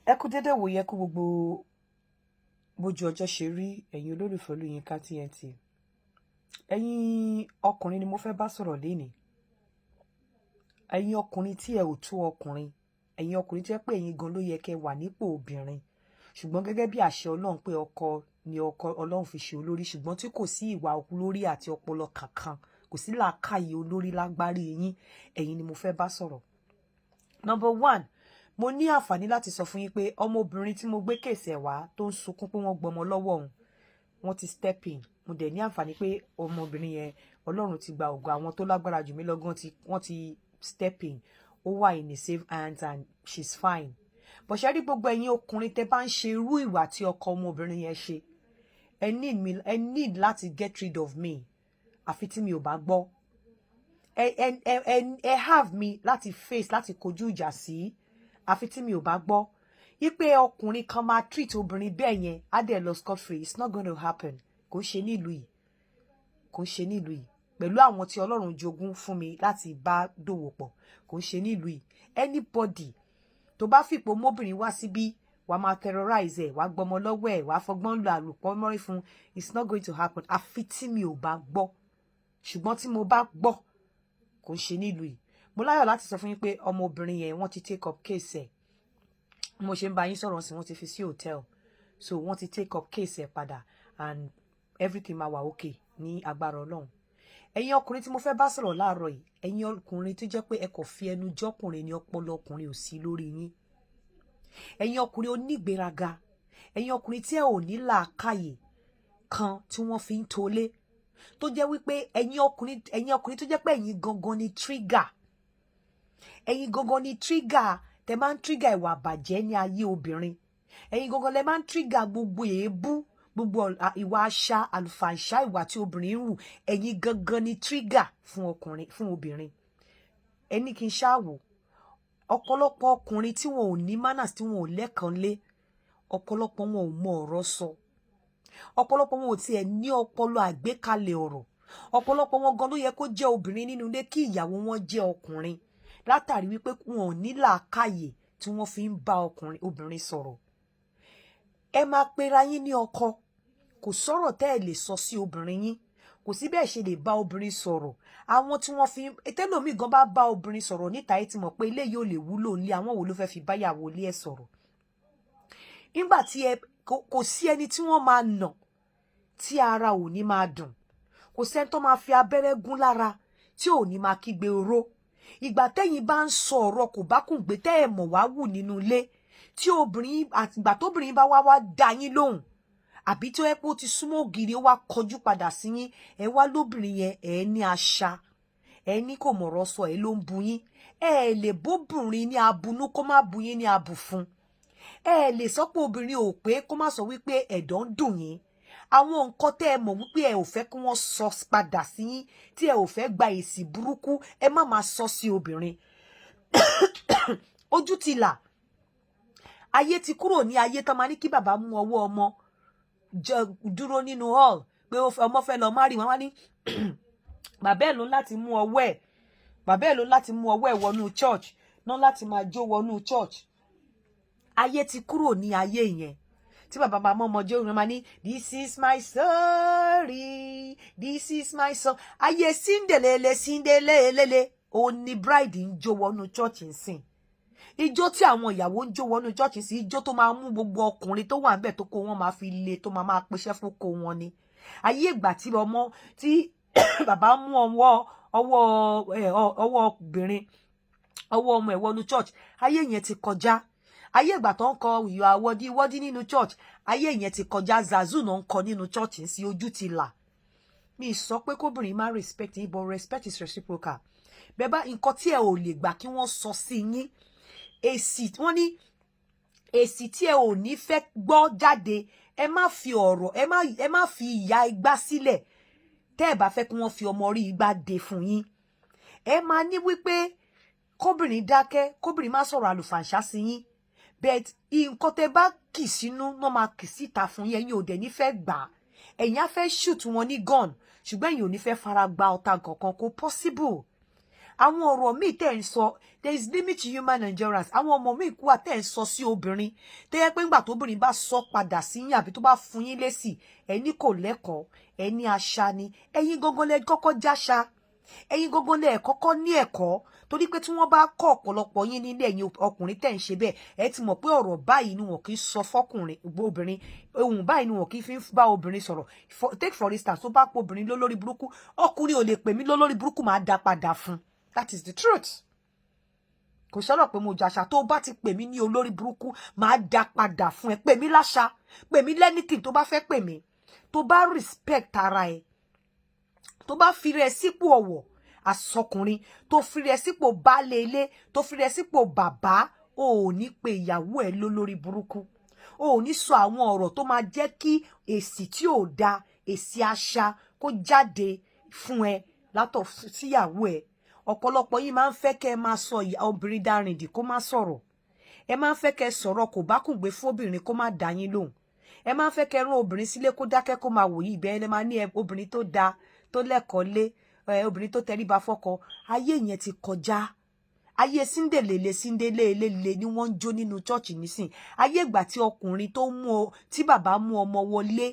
Ẹ kú dédé wòye, kú gbogbo bójú ọjọ́ ṣe rí, ẹ̀yin olólùfẹ́ Olúyinká TNT. Ẹ̀yin ọkùnrin ni mo fẹ́ bá sọ̀rọ̀ lénìí. Ẹ̀yin ọkùnrin tí ẹ ò tó ọkùnrin, ẹ̀yin ọkùnrin tí ẹ pé ẹ̀yin gan ló yẹ kẹ́ wà nípò obìnrin, ṣùgbọ́n gẹ́gẹ́ bí àṣẹ Ọlọ́run pé ọkọ ni ọkọ Ọlọ́run fi ṣe olórí, ṣùgbọ́n tí kò sí ìwà olórí àti ọpọlọ kankan, kò sí làákàyè olórí lágbárí yín, ẹ̀yin ni mo fẹ́ bá sọ̀rọ̀. Number one, mo ní àǹfààní láti sọ fún yín pé ọmọbìnrin tí mo gbé case ẹ̀ wá tó ń sunkún pé wọ́n gbọmọ lọ́wọ́ òun, wọ́n ti step in. Mo dẹ̀ ní àǹfààní pé ọmọbìnrin yẹn, Ọlọ́run ti gba ògo, àwọn tó lágbára jù mí lọ́gán tí wọ́n ti step in, ó wà in a safe hands and she's fine. Bó ṣe rí, gbogbo ẹ̀yin ọkùnrin tẹ́ bá ń ṣe irú ìwà tí ọkọ ọmọbìnrin yẹn ṣe, ẹ need me, ẹ need láti get rid of me, àfi tí mi ò bá gbọ́. Ẹ have me láti face, láti kojú ìjà sí, àfi tí mi ò bá gbọ́. Wípé ọkùnrin kan máa treat obìnrin bẹ́ẹ̀ yẹn, á dẹ̀ lọ scot free, it's not going to happen. Kò ń ṣe nílùú yìí, kò ń ṣe nílùú yìí, pẹ̀lú àwọn tí Ọlọ́run jogún fún mi láti bá dòwò pọ̀, kò ń ṣe nílùú yìí. Anybody tó bá fìpò mọ́bìnrin wá síbí, wàá máa terrorize ẹ̀, wàá gbọmọ lọ́wọ́ ẹ̀, wàá fọgbọ́n lu àlùpọ̀ mọ́rí fún, it's not going to happen, àfi tí mi ò bá gbọ́. Ṣùgbọ́n tí mo bá gbọ́, kò ń ṣe nílùú yìí. Mo láyọ̀ láti sọ fún yín pé ọmọbìnrin yẹn, wọ́n ti take up case ẹ̀. Mo ṣe ń bá yín sọ̀rọ̀ sí, wọ́n ti fi sí hotel, so wọ́n ti take up case ẹ̀ padà and everything máa wà okay ní agbára Ọlọ́run. Ẹ̀yin ọkùnrin tí mo fẹ́ bá sọ̀rọ̀ láàárọ̀ yìí, ẹ̀yin ọkùnrin tó jẹ́ pé ẹ kò fi ẹnu jọ́kùnrin ní, ọpọlọ ọkùnrin ò sí lórí yín, ẹ̀yin ọkùnrin onígbéraga, ẹ̀yin ọkùnrin tí ẹ ò ní làákàyè kan tí wọ́n fi ń tolé, tó jẹ́ wípé ẹ̀yin ọkùnrin tó jẹ́ pé ẹ̀yin gangan ni trigger, ẹ̀yin gangan ni trigger tẹ máa ń trigger ìwà àbàjẹ́ ní ayé obìnrin, ẹ̀yin gangan lẹ máa ń trigger gbogbo èébú, gbogbo ìwà àṣà àlùfàǹṣá, ìwà tí obìnrin ń hù, ẹ̀yin gangan ni trigger fún ọkùnrin, fún obìnrin. Ẹni kí n ṣáà wò, ọ̀pọ̀lọpọ̀ ọkùnrin tí wọn ò ní manners, tí wọn ò lẹ́kàn lé, ọ̀pọ̀lọpọ̀ wọn ò mọ ọ̀rọ̀ sọ, ọ̀pọ̀lọpọ̀ wọn ò tiẹ̀ ní ọpọlọ àgbékalẹ̀ ọ̀rọ̀. Ọ̀pọ̀lọpọ̀ wọn gan ló yẹ kó jẹ́ obìnrin nínú ilé kí ìyàwó wọn jẹ́ ọkùnrin, látàrí wípé wọn ò ní làákàyè tí wọ́n fi ń bá ọkùnrin obìnrin sọ̀rọ̀. Ẹ máa pera yín ní ọkọ, kò sọ̀rọ̀ tẹ́ ẹ lè sọ sí obìnrin yín, kò sí bẹ́ẹ̀ ṣe lè bá obìnrin sọ̀rọ̀. Àwọn tí wọ́n fi tẹ́lòmíì gan bá bá obìnrin sọ̀rọ̀ níta, ẹ ti mọ̀ pé ilé yóò lè wúlò nílé. Àwọn wo ló fẹ́ fi báyàwó ilé ẹ̀ sọ̀rọ̀ nígbà tí ẹ kò sí ẹni tí wọ́n máa nà tí ara ò ní máa dùn, kò sẹ́ni tó máa fi abẹ́rẹ́ gún lára tí ò ní máa kígbe oró. Ìgbà tẹ́yìn bá ń sọ ọ̀rọ̀ kò bá kùn gbé tẹ́ ẹ̀ mọ̀ wá wù nínú ilé, tí obìnrin àtìgbà tóbìnrin bá wá wá dá yín lóhùn, àbí tó yẹ pé ó ti súnmọ́ ògiri, ó wá kọjú padà sí yín, ẹ wá lóbìnrin yẹn, ẹ ní àṣà, ẹ ní kò mọ̀rọ̀ sọ, ẹ ló ń bu yín. Ẹ lè bóbìnrin ní abunú kó má bu yín ní abùfun. Ẹ lè sọ pé obìnrin ò pé kó má sọ wípé ẹ̀dọ̀ ń dùn yín. Àwọn nǹkan tẹ́ ẹ mọ̀ wípé ẹ ò fẹ́ kí wọ́n sọ padà sí yín, tí ẹ ò fẹ́ gba èsì burúkú, ẹ má máa sọ sí obìnrin. Ojú ti là, ayé ti kúrò ní ayé tán máa ní kí bàbá mú ọwọ́ ọmọ dúró nínú hall pé ọmọ fẹ́ lọ marry. Wọn wá ní bàbá ẹ̀ ló láti mú ọwọ́ ẹ̀, bàbá ẹ̀ ló láti mú ọwọ́ ẹ̀ wọnú church náà, láti máa jó wọnú church. Ayé ti kúrò ní ayé yẹn tí bàbá máa mọ́ ọmọdé òun máa ní, "This is my story, this is my song." Ayé síndèlélé síndèlélélé òun ni bride ń jó wọnú church ń sìn. Ijó tí àwọn ìyàwó ń jó wọnú church sí, ijó tó máa mú gbogbo ọkùnrin tó wà níbẹ̀ tó kó wọn máa fi le, tó máa máa pèsè fún kó wọn ni. Ayé ìgbà tí ọmọ tí bàbá mú ọwọ́ obìnrin, ọwọ́ ọmọ ẹ̀ wọnú church, ayé yẹn ti kọjá. Ayé ìgbà tó ń kọ "You are worthy, worthy" nínú church, ayé yẹn ti kọjá. Zazu náà ń kọ nínú church sí. Ojú ti là. Mi sọ pé kóbìnrin má respect yín, but respect is reciprocal. Bẹ́ẹ̀ bá nǹkan tí ẹ ò lè gbà kí wọ́n sọ sí yín, èsì wọ́n ní, èsì tí ẹ ò ní fẹ́ gbọ́ jáde, ẹ má fi ọ̀rọ̀, ẹ má fi ìyá igbá sílẹ̀. Tẹ́ ẹ bá fẹ́ kí wọ́n fi ọmọ orí igbá dé fún yín, ẹ máa ní wípé kóbìnrin dákẹ́, kóbìnrin má sọ̀rọ̀ àlùfàǹṣá sí yín. But nǹkan tẹ́ bá kì sínú náà máa kì síta fún yín. Ẹ̀yin ò dẹ̀ ní fẹ́ gbà á, ẹ̀yin á fẹ́ shoot wọn ní gun, ṣùgbọ́n ẹ̀yin ò ní fẹ́ fara gba ọ̀tá kankan. Kò possible. Àwọn ọ̀rọ̀ míì tẹ́ ń sọ, there is limit to human endurance. Àwọn ọmọ míì kú wà tẹ́ ń sọ sí obìnrin, tẹ́ yẹ pé ńgbà tóbìnrin bá sọ padà sí yín àbí tó bá fún yín lésì, ẹ ní kò lẹ́kọ̀ọ́, ẹ ní àṣà ni. Ẹ̀yin gangan lẹ kọ́kọ́ jáṣà, ẹ̀yin gangan lẹ kọ́kọ́ ní ẹ̀kọ́, torí pé tí wọ́n bá kọ́ ọ̀pọ̀lọpọ̀ yín nílé, ẹ̀yin ọkùnrin tẹ̀ ń ṣe bẹ́ẹ̀, ẹ ti mọ̀ pé ọ̀rọ̀ báyìí ni wọn kì í sọ fọ́kùnrin obìnrin, ohun báyìí ni wọn kì í fi bá obìnrin sọ̀rọ̀. Take for instance, tó bá pọ̀ obìnrin lólórí burúkú, ọkùnrin ò lè pè mí lólórí burúkú, máa dá padà fún. That is the truth. Kò sọ̀rọ̀ pé mo jàṣà. Tó bá ti pè mí ní olórí burúkú, máa dá padà fún ẹ. Pè mí láṣà, pè mí lẹ́nìtì tó bá fẹ́ pè mí. Tó bá respect ara ẹ, tó bá fi rẹ sípò ọ̀wọ̀ àsọkùnrin, tó fi rẹ sípò baálé ilé, tó fi rẹ sípò bàbá, o ò ní pe ìyàwó ẹ lólórí burúkú, o ò ní sọ àwọn ọ̀rọ̀ tó máa jẹ́ kí èsì tí ò da, èsì àṣà kó jáde fún ẹ látọ̀ síyàwó ẹ. Ọ̀pọ̀lọpọ̀ yín máa ń fẹ́ kẹ́ ẹ máa sọ obìnrin dárìndì kó má sọ̀rọ̀. Ẹ máa ń fẹ́ kẹ́ ẹ sọ̀rọ̀ kò bá kùn gbé fóbìnrin kó má dá yín lóhùn. Ẹ máa ń fẹ́ kẹ́ ẹ rán obìnrin sílé kó dákẹ́, kó máa wò yí ibẹ̀. Ẹ máa ní obìnrin tó da, tó lẹ́kọ̀ọ́ lé, obìnrin tó tẹríba fọ́kọ. Ayé yẹn ti kọjá. Ayé síndèlèlè síndèlèlè ni wọ́n ń jó nínú church nísìn. Ayé ìgbà tí ọkùnrin tó mú ọ, tí bàbá mú ọmọ wọlé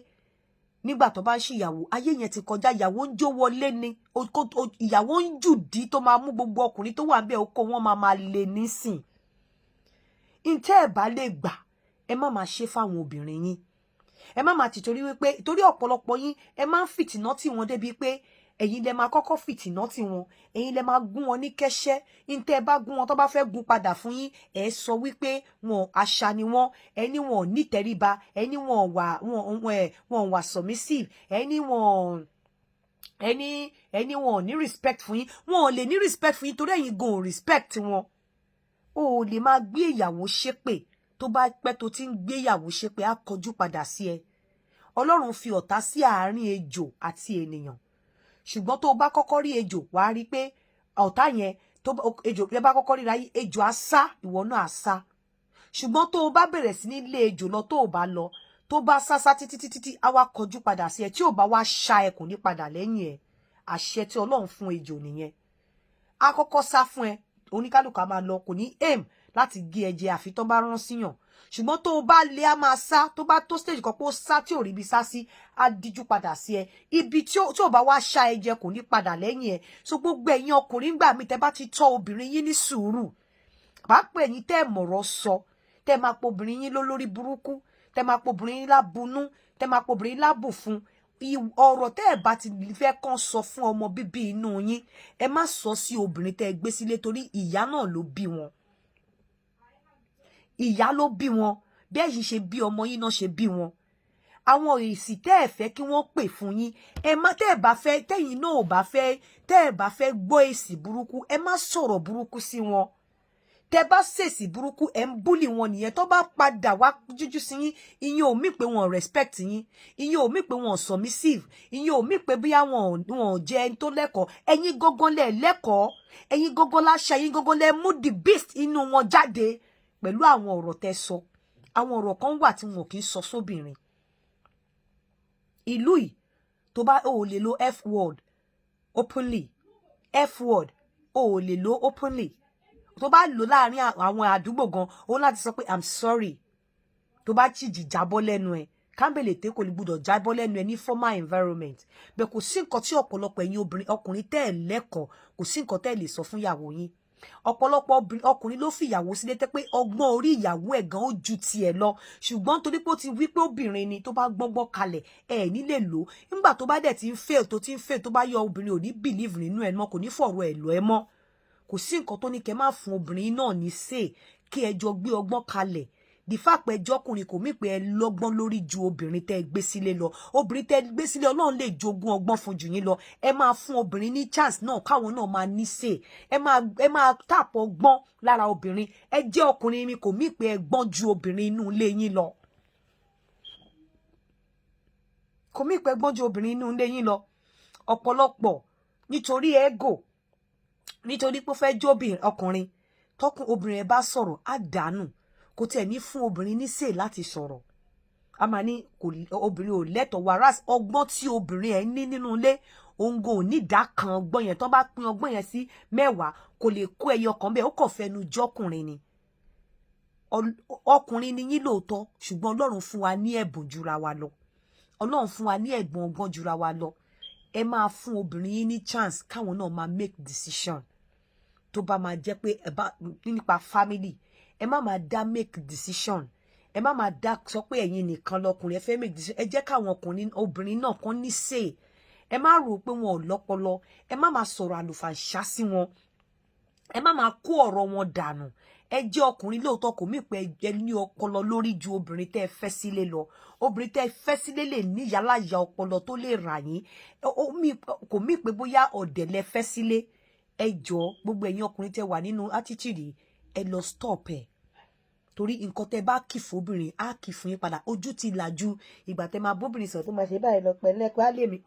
nígbà tó bá ń ṣìyàwó, ayé yẹn ti kọjá. Ìyàwó ń jó wọlé ni, ìyàwó ń jùdí tó máa mú gbogbo ọkùnrin tó wà ń bẹ, oko wọn máa máa lè nísìn. Ntẹ́ ẹ̀ bá lè gbà, ẹ má máa ṣe fáwọn obìnrin yín. Ẹ má máa tìtorí wípé torí ọ̀pọ̀lọpọ̀ yín, ẹ máa ń fìtìná tì wọ́n débi pé ẹ̀yin lẹ máa kọ́kọ́ fìtìná tì wọ́n, ẹ̀yin lẹ máa gún wọn ní kẹ́sẹ́. Ntẹ́ ẹ bá gún wọn, tó bá fẹ́ gún padà fún yín, ẹ sọ wípé wọn àṣà ni wọn, ẹni wọn ò nítẹríba, ẹni wọn wà wọn wà submissive, ẹni wọn ẹni wọn ò ní respect fún yín. Wọn ò lè ní respect fún yín torí ẹ̀yin gan ò respect wọn. O ò lè máa gbé ìyàwó ṣépè. Tó bá pẹ́ tó ti ń gbé ìyàwó ṣépè, á kọjú padà sí ẹ. Ọlọ́run fi ọ̀tá sí àárín ejò àti ènìyàn, ṣùgbọ́n tó o bá kọ́kọ́ rí ejò, wàá rí pé ọ̀tá yẹn tó ejò ẹ bá kọ́kọ́ ríra, ejò á sá, ìwọ náà á sá. Ṣùgbọ́n tó o bá bẹ̀rẹ̀ sí ní lé ejò lọ, tó o bá lọ, tó bá sá sá títí títí tí á wá kọjú padà sí ẹ. Tí ò bá wá ṣá ẹ, kò ní padà lẹ́yìn ẹ. Àṣẹ tí Ọlọ́run fún ejò nìyẹn. Á kọ́kọ́ sá fún ẹ, oníkálùkù á máa lọ, kò ní aim láti gé ẹ jẹ àfi tó bá rán síyàn. Ṣùgbọ́n tó o bá lé, á máa sá. Tó bá tó stage kan pé ó sá tí ò rí ibi sá sí, á díjú padà sí ẹ. Ibi tí ò bá wá ṣá ẹ jẹ, kò ní padà lẹ́yìn ẹ. So gbogbo ẹ̀yin ọkùnrin gbà mí, tẹ́ bá ti tọ́ obìnrin yín ní sùúrù, pàápàá ẹ̀yin tẹ́ mọ̀rọ̀ sọ, tẹ́ máa po obìnrin yín lólórí burúkú, tẹ́ máa po obìnrin yín lábunú, tẹ́ máa po obìnrin yín lábùfún, ọ̀rọ̀ tẹ́ ẹ̀ bá ti fẹ́ kàn sọ fún ọmọ bíbí inú yín, ẹ má sọ sí obìnrin tẹ́ ẹ gbé sílé, torí ìyá náà ló bí wọn, ìyá ló bí wọn. Bí ẹ̀yin ṣe bí ọmọ yín náà ṣe bí wọn. Àwọn èsì tẹ́ ẹ fẹ́ kí wọ́n pè fún yín, ẹ má tẹ́ ẹ bá fẹ́, tẹ́yin náà ò bá fẹ́, tẹ́ ẹ bá fẹ́ gbọ́ èsì burúkú, ẹ má sọ̀rọ̀ burúkú sí wọn. Tẹ́ bá ṣèsì burúkú, ẹ ń bully wọn nìyẹn. Tó bá padà wá jújú sí yín, ìyẹn ò mí pé wọn respect yín, ìyẹn ò mí pé wọn submissive, ìyẹn ò mí pé bóyá wọn ò jẹ́ ẹni tó lẹ́kọ̀ọ́. Ẹ̀yin gangan lẹ lẹ́kọ̀ọ́, ẹ̀yin gangan láṣà, ẹ̀yin gangan lẹ mú the beast inú wọn jáde pẹ̀lú àwọn ọ̀rọ̀ tẹ́ sọ. Àwọn ọ̀rọ̀ kan wà tí wọn kì í sọ sóbìnrin. Ìlú yìí, tó bá o ò lè lo F word openly. F word, o ò lè lo openly. Tó bá lò láàrin àwọn àdúgbò gan, o láti sọ pé "I'm sorry" tó bá chìjì jábọ́ lẹ́nu ẹ̀. Kámbèlè tẹ́ kò lè gbúdọ̀ jábọ́ lẹ́nu ẹ̀ ní formal environment bẹ́ẹ̀. Kò sí nǹkan tí ọ̀pọ̀lọpọ̀ ẹ̀yin obìnrin, ọkùnrin tẹ́ ẹ̀ lẹ́kọ̀ọ́, kò sí nǹkan tẹ́ ẹ̀ lè sọ fún ìyàwó yín. Ọ̀pọ̀lọpọ̀ ọkùnrin ló fi ìyàwó sílé tẹ́ pé ọgbọ́n orí ìyàwó ẹ̀ gan ó ju tiẹ̀ lọ, ṣùgbọ́n torí pé ó ti wí pé obìnrin ni, tó bá gbọ́ngbọ́n kalẹ̀, ẹ̀ ní lè lò. Nígbà tó bá dẹ̀ ti ń fail, tó ti ń fail, tó bá yọ, obìnrin ò ní believe nínú ẹ̀ mọ́, kò ní fọ̀rọ̀ ẹ̀ lọ ẹ mọ́. Kò sí nǹkan tó ní kẹ́ má fún obìnrin náà ní sè kí ẹ jọ gbé ọgbọ́n kalẹ̀. The fact pé ẹjọ́ ọkùnrin kò mí pé ẹ lọ́gbọ́n lórí ju obìnrin tẹ́ ẹ gbé sílé lọ. Obìnrin tẹ́ ẹ gbé sílé, Ọlọ́run lè jogún ọgbọ́n fún jù yín lọ. Ẹ máa fún obìnrin ní chance náà, káwọn náà máa ní sè. Ẹ máa tap ọgbọ́n lára obìnrin. Ẹ jẹ́ ọkùnrin mi kò mí pé ẹ gbọ́n ju obìnrin inú ilé yín lọ. Kò mí pé ẹ gbọ́n ju obìnrin inú ilé yín lọ. Ọ̀pọ̀lọpọ̀, nítorí ego, nítorí pé ó fẹ́ jóbìn ọkùnrin, tọkùn obìnrin ẹ bá sọ̀rọ̀, á dànù, kò tiẹ̀ ní fún obìnrin ní sè láti sọ̀rọ̀. A máa ní kò, obìnrin ò lẹ́tọ̀ọ́, whereas ọgbọ́n tí obìnrin ẹ̀ ní nínú ilé ó Òun gan ò ní ìdá kan ọgbọ́n yẹn. Tó bá pín ọgbọ́n yẹn sí 10, kò lè kó ẹyọ kan bẹ́ẹ̀. Ó kàn fẹnu jọ́kùnrin ni. Ọkùnrin ni yín lóòótọ́, ṣùgbọ́n Ọlọ́run fún wa ní ẹ̀bùn jura wa lọ. Ọlọ́run fún wa ní ẹ̀bùn ọgbọ́n jura wa lọ. Ẹ máa fún obìnrin yín ní chance káwọn náà máa make decision. Tó bá máa jẹ́ pé ẹ bá nípa family, ẹ má máa dá make decision. Ẹ má máa dá sọ pé ẹ̀yin nìkan lọkùnrin, ẹ fẹ́ make decision. Ẹ jẹ́ káwọn ọkùnrin, obìnrin náà kàn ní say. Ẹ má rò pé wọn ò lọ́pọlọ. Ẹ má máa sọ̀rọ̀ àlùfàǹṣá sí wọn. Ẹ má máa kó ọ̀rọ̀ wọn dànù. Ẹ jẹ́ ọkùnrin lóòótọ́, kò mí pé ẹ ní ọpọlọ lórí ju obìnrin tẹ́ ẹ fẹ́ sílé lọ. Obìnrin tẹ́ ẹ fẹ́ sílé lè ní yálàyà ọpọlọ tó lè rà yín. Kò mí pé bóyá ọ̀dẹ̀ lẹ fẹ́ sílé. Ẹ jọ̀ọ́, gbogbo ẹ̀yin ọkùnrin tẹ́ wà nínú attitude, ẹ lọ stop ẹ̀, torí nǹkan tẹ́ bá kì fóbìnrin, á kì fún yín padà. Ojú ti là ju ìgbà tẹ́ máa bóbìnrin sọ̀rọ̀ tó máa ṣe báyìí lọ pẹ̀lẹ́pẹ́ á lè mí.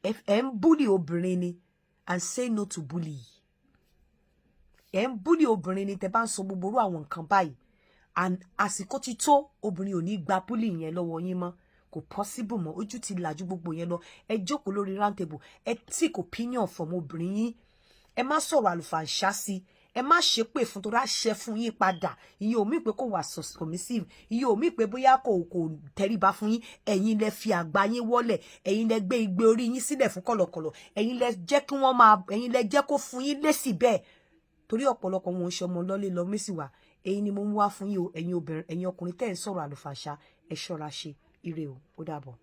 Ẹ ń bully obìnrin ni, and say no to bully. Ẹ ń bully obìnrin ni tẹ́ bá ń sọ gbogbo irú àwọn nǹkan báyìí. And àsìkò ti tó, obìnrin ò ní gba bully yẹn lọ́wọ́ yín mọ́. Kò possible mọ́. Ojú ti là ju gbogbo yẹn lọ. Ẹ jókòó lórí round table, ẹ seek opinion from obìnrin yín. Ẹ má sọ̀rọ̀ àlùfàǹṣá sí, ẹ má ṣépè fún, torí àṣẹ fún yín padà. Ìyẹn ò mí pé kò wà submissive, ìyẹn ò mí pé bóyá kò tẹríba fún yín. Ẹ̀yin lẹ fi àgbà yín wọ́lẹ̀, ẹ̀yin lẹ gbé igbe orí yín sílẹ̀ fún kọ̀lọ̀kọ̀lọ̀, ẹ̀yin lẹ jẹ́ kí wọ́n máa, ẹ̀yin lẹ jẹ́ kó fún yín lésì bẹ́ẹ̀, torí ọ̀pọ̀lọpọ̀ wọn ò ṣe ọmọ lọ́lé lọ mísì wá. Èyí ni mo ń wá fún yín o. Ẹ̀yin obìnrin, ẹ̀yin ọkùnrin tẹ́ ẹ̀ ń sọ̀rọ̀ àlùfàṣà, ẹ ṣọ́ra ṣe. Ire o, ó dàbọ̀.